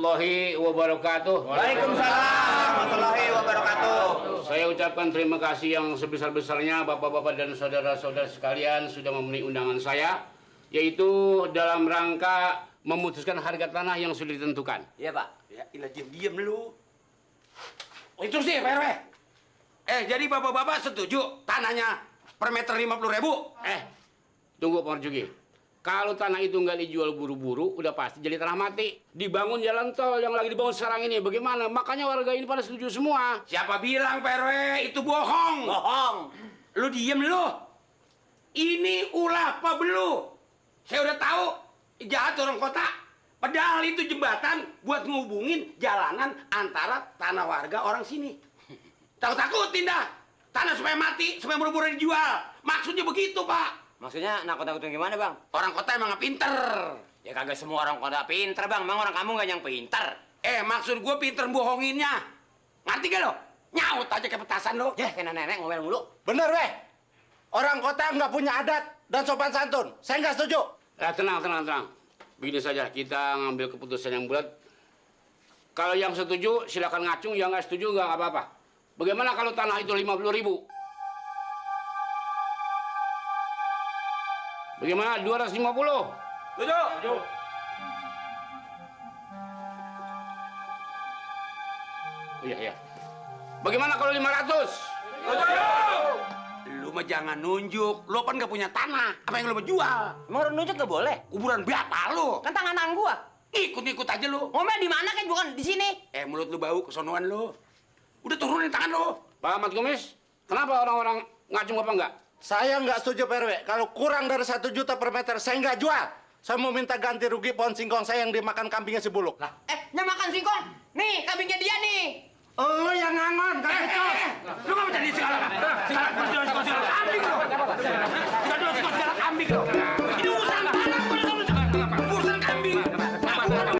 warahmatullahi wabarakatuh. Waalaikumsalam warahmatullahi wabarakatuh. Saya ucapkan terima kasih yang sebesar-besarnya Bapak-bapak dan saudara-saudara sekalian sudah memenuhi undangan saya, yaitu dalam rangka memutuskan harga tanah yang sudah ditentukan. Iya, Pak. Ya, ilah diam lu. Itu sih, Pak RW. Jadi bapak-bapak setuju tanahnya per meter 50.000? Tunggu Pak Marjuki. Kalau tanah itu nggak dijual buru-buru, udah pasti jadi tanah mati. Dibangun jalan tol yang lagi dibangun sekarang ini, bagaimana? Makanya warga ini pada setuju semua. Siapa bilang, Pak RW? Itu bohong. Bohong. Lu diem lu. Ini ulah apa belu? Saya udah tahu jahat orang kota. Padahal itu jembatan buat ngubungin jalanan antara tanah warga orang sini. Takut-takutin dah. Tanah supaya mati, supaya buru-buru dijual. Maksudnya begitu, Pak. Maksudnya nakut-nakutin gimana, Bang? Orang kota emang nggak pinter. Ya kagak semua orang kota pinter, Bang. Emang orang kamu nggak yang pinter. Maksud gue pinter bohonginnya. Ngerti gak lo? Nyaut aja kayak petasan lo. Ya, kena nenek ngomel mulu. Bener, weh. Orang kota nggak punya adat dan sopan santun. Saya nggak setuju. Tenang. Begini saja, kita ngambil keputusan yang bulat. Kalau yang setuju, silakan ngacung. Yang nggak setuju, nggak apa-apa. Bagaimana kalau tanah itu 50.000? Bagaimana 250? Setuju. Oh iya. Bagaimana kalau 500? Lu mah jangan nunjuk. Lu kan nggak punya tanah. Apa yang lu mau jual? Emang orang nunjuk nggak boleh? Kuburan berapa lu? Kan tangan gua. Ikut aja lu. Ngomel di mana kan bukan di sini. Mulut lu bau kesonoan lu. Udah turunin tangan lu. Pak Ahmad Kumis, kenapa orang-orang ngacung apa enggak? Saya nggak setuju, Pak RW. Kalau kurang dari 1 juta per meter, saya nggak jual. Saya mau minta ganti rugi pohon singkong saya yang dimakan kambingnya si Buluk. Yang makan singkong. Nih, kambingnya dia nih. Lu yang ngangon, kan Lu nggak jadi segala.